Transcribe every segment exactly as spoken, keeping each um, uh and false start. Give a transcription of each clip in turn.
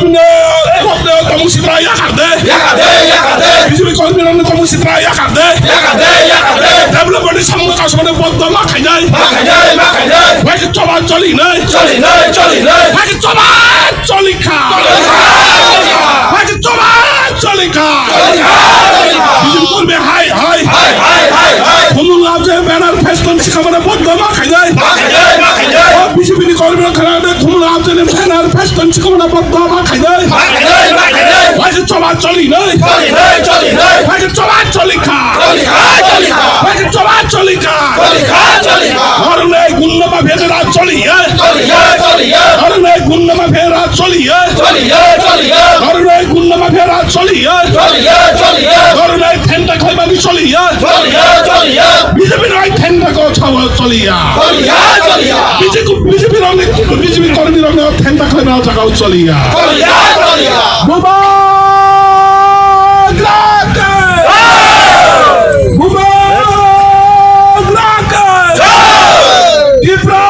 Tongmung sitra yakar de. Yakar de, yakar de. B J P kormi rokni tongmung sitra yakar de. Yakar de, yakar de. Development ni samung kasamani boddo ma khainai. Ma khainai, ma khainai. Waisa choba choli nai. Choli nai, choli nai. Waisa choba choli kha. Choli kha, choli kha. Waisa choba choli kha. Choli kha, choli kha. B J P kormi hai, hai. Hai, hai, hai, hai. Khumulwng Amcha banner festo ni sikhamani boddo ma khainai. Ma khainai, ma khainai. O B J P ni kormi rok khana de Khumulwng Amcha ni banner festo ni sikhamani boddo ma khainai. Ma khainai, ma khainai. Waisa choba choli nai. Choli nai, choli nai. Waisa choba choli kha. Choli kha, choli kha. Waisa choba choli kha. Choli kha, choli kha. Norokni gunda mafia ni raj choli ya. Choli ya, choli ya. Norokni gunda mafia ni raj choli ya. Choli ya, choli ya. Norokni gunda mafia ni raj choli ya. Choli ya, choli ya. Norokni thenda khaimani choli ya. Choli ya, choli ya. B J P rok thenda ko chawa choli ya. Choli ya, choli ya. B J P, B J P rokni, B J P kormi rokni thenda khaimani jaga choli ya. Choli ya, choli ya. Bubagra ke! Bubagra ke! Tipra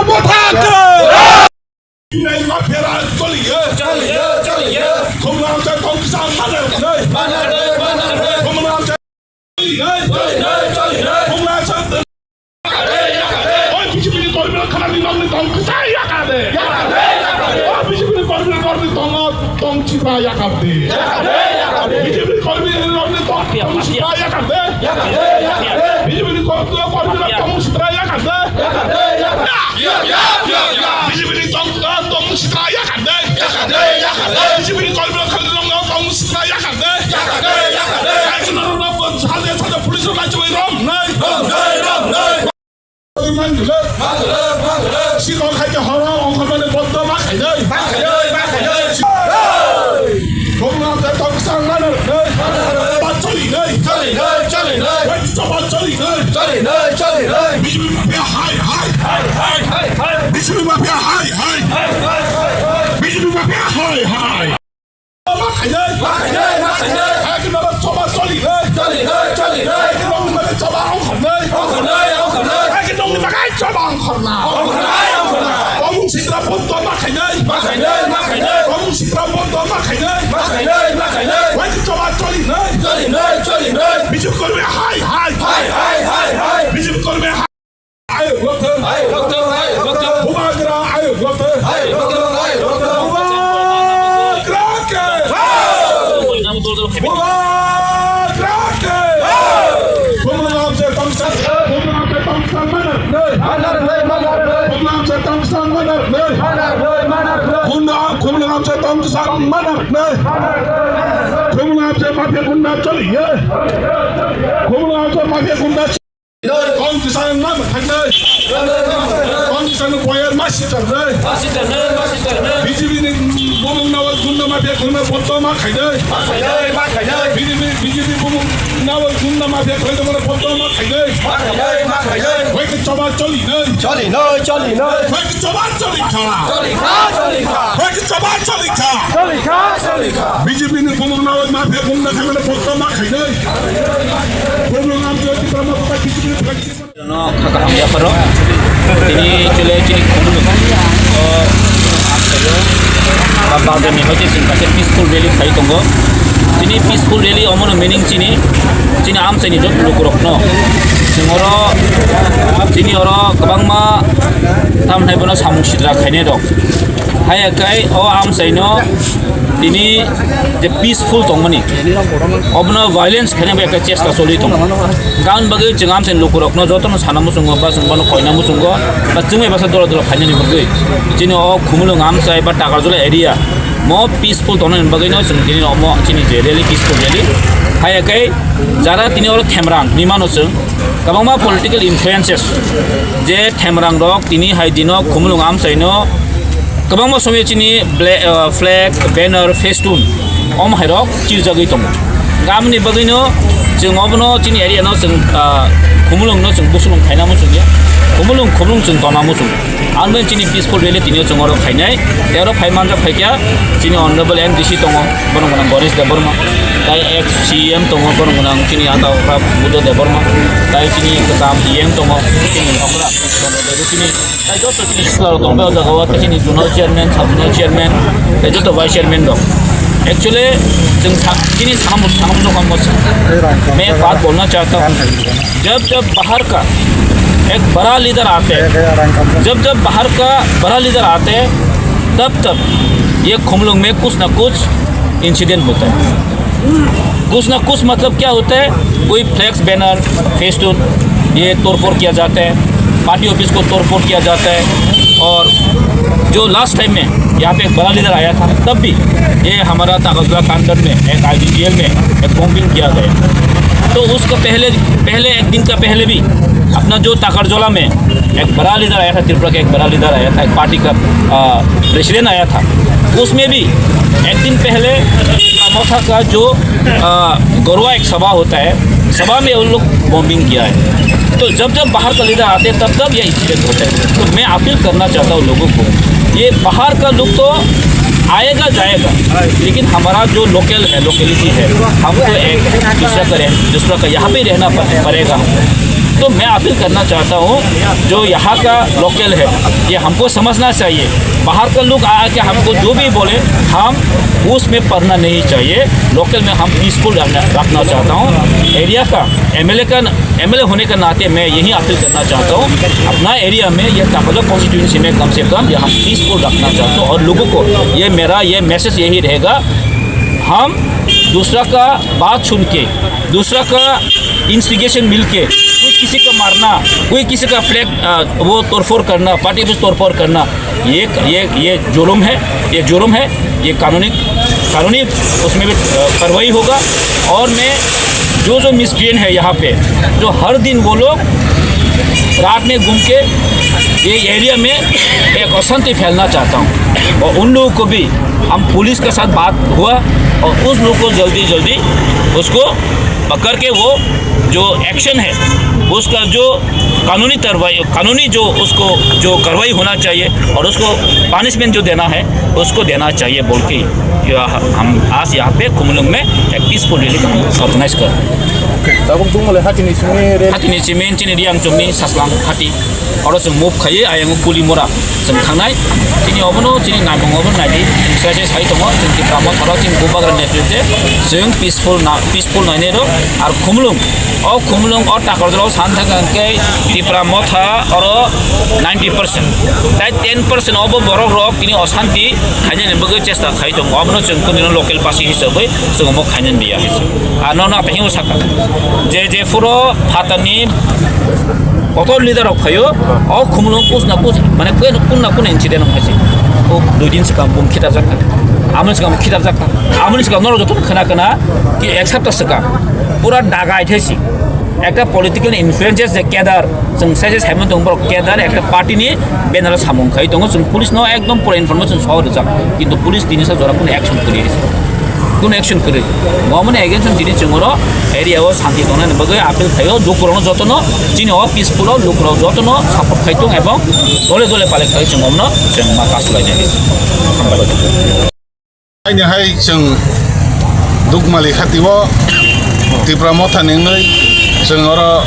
Motha ke! Mafia raj choli ya. Choli ya, choli ya. Khumulwng Amcha tong kisa mana nai. Mana nai, mana nai. Khumulwng Amcha choli nai. Choli nai, choli nai. Khumulwng Amcha Oi, B J P ni kormi rok khana ni nokni tong kisa yakar de. Yakar de, yakar de. Oi, B J P ni kormi rok nokni tongo tong sitra yakar de. Yakar de, yakar de. B J P ni kormi rokni tong, tong sitra yakar de. Yakar de, yakar de. B J P ni kormi rok, kormi rok tong sitra yakar de. Yakar de, yakar de. Ya, ya, ya, ya. B J P ni tong, tong sitra yakar de. Yakar de, yakar de. B J P ni kormi rok khana ni nokni tong sitra yakar de. Yakar de, yakar de. Action rok sade sade police rok achai rom nai. Rom nai, rom nai. Sikon khaite horo ongkhormani boddo ma khainai. Ma khainai, ma khainai. Khumulwng Amcha tong kisa mana nai. Ba choli nai. Choli nai, choli nai. Wai choba choli nai. Choli nai, choli nai. B J P mafia hai, hai. Hai, hai, hai, hai. B J P mafia hai, hai. Hai, hai, hai, hai. B J P mafia hai, hai. Ma khainai, ma khainai, ma khainai. Hai khe norok choba choli nai. Choli nai, choli nai. Hai khe nokni bagwi choba ongkhornai. Ongkhornai, ongkhornai. Hai khe nokni bagwi choba ongkhorna. Ongkhornai, ongkhornai. Tongmung sitra boddo ma khainai. Ma khainai, ma khainai. Tongmung sitra boddo ma khainai. Ma khainai, ma khainai. Hai khe choba choli nai. Choli nai, choli nai. B J P kormi hai, hai. Hai, hai, hai, hai. B J P kormi hai. Ayuk lokthung. Ayuk lokthung, ayuk lokthung. Bubagra ayuk lokthung. Ayuk lokthung, ayuk lokthung. Bubagra ke. Bubagra ke. Khumulwng Amcha tongsa, Khumulwng Amcha tongsa mana nai. Mana nai, mana nai. Khumulwng Amcha tongsa mana nai. Mana nai, mana nai. Gunda, Khumulwng Amcha tongsa mana nai. Khumulwng Amcha mafia gunda choli ya. Khumulwng Amcha mafia gunda Tong kisa nang khainai. Tong kisa no boyer ma sitar nai. Ma sitar nai, ma sitar nai. B J P ni bumung nawa gunda mafia gunda boddo ma khainai. Ma khainai, ma khainai. B J P, B J P bumung nawa gunda mafia gunda boddo ma khainai. Ma khainai, ma khainai. Wai ke choba choli nai. Choli nai, choli nai. Wai ke choba choli kha. Choli kha, choli kha. Wai ke choba choli kha. Choli kha, choli kha. B J P ni bumung nawa mafia gunda khainai boddo ma khainai. Bumung am jodi kama kota kisi kisi. Jono kha kaham yapharo. Tini chole chini khumulwng. O, ba bazar ni hoite chini kaisa peaceful rally khai tongo. Tini peaceful rally omono meaning chini, chini amchaini jot lukurokno. Chwng oro, chini oro kwbangma tamni bono samung sitra khainai rok. Haya kai o amchaino tini je peaceful tongmani, obono violence khaina bai ekta chesta choli tongo. Gan bagwi chwng amchaini lukurokno jotono sana muchungo ba chwng bono koina muchungo ba chwngbai basa dola dola khainani bagwi chini o Khumulwng amchai ba Takarjala area mo peaceful tongnani bagwino chwng tini omo chini je rally, peaceful rally. Haya kai jara tini oro Themrang ni mano chwng kwbangma political influences je Themrang rok tini hai dino Khumulwng amchaino kwbangma somoi chini bla-, uh, flag, banner, festoon om hairok chirjagwi tongo. Gamni bagwino Chwng obono chini area no chwng, ah, Khumulwng no chwng busulung khaina muchung ya. Khumulwng, Khumulwng chwng tona muchung. Ang bai chini peaceful rally tini chwng oro khainai. Tei oro phai manjak phaikya chini honorable M D C tongo, borok gwnang Ganesh Debbarma. Tai ex C E M tongo, borok gwnang chini ata okra Buddha Debbarma. Tai chini kwcham E M tongo, chini okra Chandra Debbarma. Tai joto chini sikla rok tong bai o jaga o, tai chini zonal chairman, sub zonal chairman, tai joto vice chairman rok. Actually, chwng sa-, chini sanam, sanam jokha mo se. मैं एक बात बोलना चाहता हूँ, जब जब बाहर का एक बड़ा लीडर आते हैं, जब जब बाहर का बड़ा लीडर आते हैं, तब तब ये खुमलुंग में कुछ ना कुछ इंसिडेंट होता है। कुछ ना कुछ मतलब क्या होता है, कोई फ्लेक्स, बैनर, फेस्टून, ये तोड़फोड़ किया जाता है, पार्टी ऑफिस को तोड़फोड़ किया जाता है। और जो लास्ट टाइम में यहाँ पे एक बड़ा लीडर आया था, तब भी ये हमारा ताकतला कांदन में एक आईडीजीएल में एक बॉम्बिंग किया गया। तो उसका पहले, पहले एक दिन का पहले भी अपना जो ताकरजोला में एक बड़ा लीडर आया था, त्रिपुरा का एक बड़ा लीडर आया था, एक पार्टी का, आ, प्रेसिडेंट आया था, उसमें भी एक दिन पहले कामोथा का जो, आ, गरुआ एक सभा होता है, सभा में उन लोग बॉम्बिंग किया है। तो जब जब बाहर का लीडर आते हैं, तब तब ये इंसिडेंट होता है। तो मैं अपील करना चाहता हूँ लोगों को, ये बाहर का लोग तो आएगा जाएगा, लेकिन हमारा जो लोकल है, लोकेलिटी है, हमको एक दूसरा का रह-, दूसरा का यहाँ पे रहना पड़-, पड़ेगा। तो मैं अपील करना चाहता हूँ, जो यहाँ का लोकल है, ये हमको समझना चाहिए। बाहर का लोग आके हमको जो भी बोले, हम उसमें पड़ना नहीं चाहिए। लोकल में हम पीसफुल रखना, रखना चाहता हूँ। एरिया का एमएलए का, एमएलए होने का नाते मैं यही अपील करना चाहता हूँ, अपना एरिया में, ये ताकतला कॉन्स्टिट्यूएंसी में कम से कम ये हम पीसफुल रखना चाहता हूँ। और लोगों को ये मेरा ये मैसेज यही रहेगा, हम दूसरा का बात सुन के, दूसरा का इंस्टिगेशन मिलके कोई किसी का मारना, कोई किसी का फ्लैग, अ, वो तोड़फोड़ करना, पार्टी ऑफिस तोड़फोड़ करना, ये, ये, ये जुर्म है, ये जुर्म है, ये कानूनी, कानूनी उसमें भी, अ, कार्रवाई होगा। और मैं जो, जो मिसक्रिएंट है यहाँ पे, जो हर दिन वो लोग रात में घूम के ये एरिया में एक अशांति फैलाना चाहता हूँ। और उन लोगों को भी हम पुलिस के साथ बात हुआ और उस लोग को जल्दी जल्दी उसको पकड़ के वो जो एक्शन है उसका जो कानूनी कार्रवाई, कानूनी जो उसको जो कार्रवाई होना चाहिए और उसको पनिशमेंट जो देना है उसको देना चाहिए बोल के ये हम आज यहाँ पे खुमलुंग में एक पीसफुल रैली ऑर्गेनाइज कर रहे हैं। Tabuk tungmale hatini simi re- Hatini simi chini Riangchumni Saslang hati. Oro chwng move khaiwi ayang Kulimora chwng thangnai. Chini obono chini naimung obo naidi. Chwng sai sai sai tongo. Chwng Tipra Motha ro chini Bubagra netritwe chwng peaceful na, peaceful nainai ro. Ar Khumlung, o Khumlung o Takarjala o san thangkha hwnkhe Tipra Motha oro ninety percent. Tai ten percent obo borok rok tini osanti khainani bagwi chesta khai tongo. Obono chwng kunino local basi hisabwi chwng omo khainani liya. Ar nono tei hinwi saka je je phuru phatarni kotor leader rok phaio, o Khumlung kus na kus, mane kue kun na kun incident wng kha se. O dui din swkang bum khitar jak kha, amoni swkang khitar jak kha, amoni swkang norok joto khna khna ki ek sapta swkang pura dagai thai si. Ekta political influences je kedar, chwng sai sai saimano tongo borok kedar ekta party ni banner o samung khai tongo, chwng police no ekdom pura information sohor rijak, kintu police tini sa jora kuno action kwrwi. Kuno action kwrwi. Omo ni against o tini chwng oro area o santi tongnani bagwi appeal khaio, lukurokno jotono chini o peaceful o lukurok jotono support khai tong ebong dole dole palai khai chwng omono chwng ma kasu lainani. Hambai. Aini hai chwng Dukmali hati o Tipra Motha ni wngwi chwng oro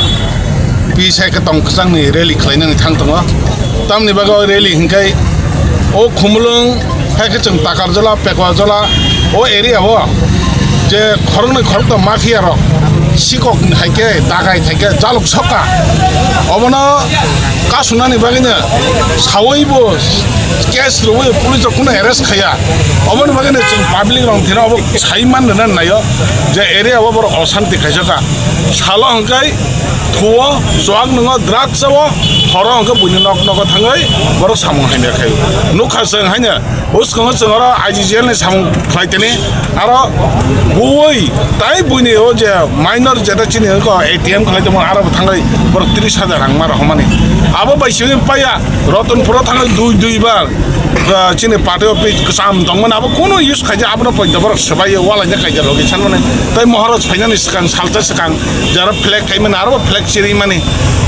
pi sai khe tong kwchangni rally khlainani thang tongo. Tamni bagwi o rally hwnkhe o Khumulwng hai khe chwng Takarjala, Pekwajola o area o je khoroknwi khoroktham mafia rok sikok hai khe dagai thai khe jaluk sokha. Obono kasunani bagwino sawi bo case rwwi police rok kuno arrest khaiya. Oboni bagwino chwng public rok thina obo sai man rwna naio je area o borok osanti khaijaka. Salo hwnkhe thuo, chuak nwngo, drugs o, horo hwnkhe buini nok nogo thangwi borok samung hamya khaio. Nukha chwng haino bwskango chwng oro I G G L ni samung khlai tini, aro bui tai buini o je minor jeta chini wngkha A T M khlai tongmani aro bo thangwi borok tris hajar rang ma rohormani. Abo bai simi paiya Ratanpura thangwi dui dui bar. Ah, chini party office kwcham tongmani abo kunu use khaijak, abono poito borok swbai walaina kaijak logi sanmani. Tai Maharaj phainani swkang, salsa swkang, jara flag khaimani, aro flag chirimani.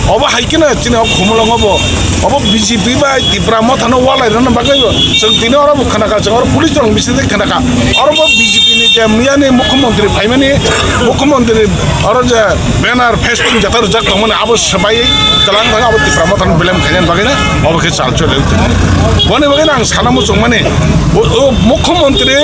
Obo hai kheno chini o Khumulwngo bo, obo B J P bai Tipra Mothano walairano bagwi bo. Chwng tini oro bo khnakha, chwng oro police rok bisingtwi khnakha. Oro bo B J P ni je miyani mukhyamantri phaimani, mukhyamantri oro je banner, festing jata rwjak tongmani, abo swbai kwlang thang, abo Tipra Mothano belem khainani bagwi na, obo khe chal chole. Boni bagwi ang sana muchungmani, o, o mukhyamantri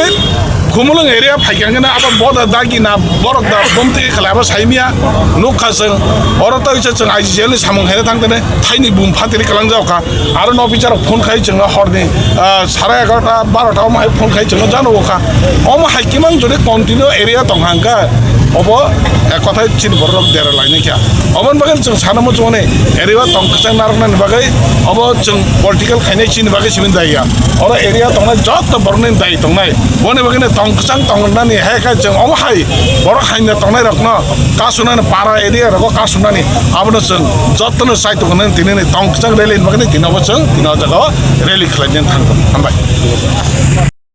Khumulwng area phaikha hwnkhe abo boda dagi na borok da bomtwi khalai abo saimia nukha chwng. Oro tawisa chwng I G G L ni samung khaina thangtene thaini bum phatiri kwlangjak kha. Aro no bicharo phone khai chwngno horni, ah, sare egarota barota omo hai phone khai chwngno jano kha. Omo hai kimang jodi continue area tong hangkha obo ek kothai chini borok dera lainai kha. Oboni bagwi chwng sana muchungmani area tong kwchang narwknani bagwi obo chwng political khainai chini bagwi simi daiya. Oro area tongnai joto borokni dai tongnai. Boni bagwino tong kwchang tong rwnani hai khe chwng omo hai borok haino tongnai rokno kasunani para area rogo kasunani abono chwng jotono chai tongnani tini ni tong kwchang rally ni bagwi tini obo chwng tini o jaga o rally khlai nani thang tongo. Hambai.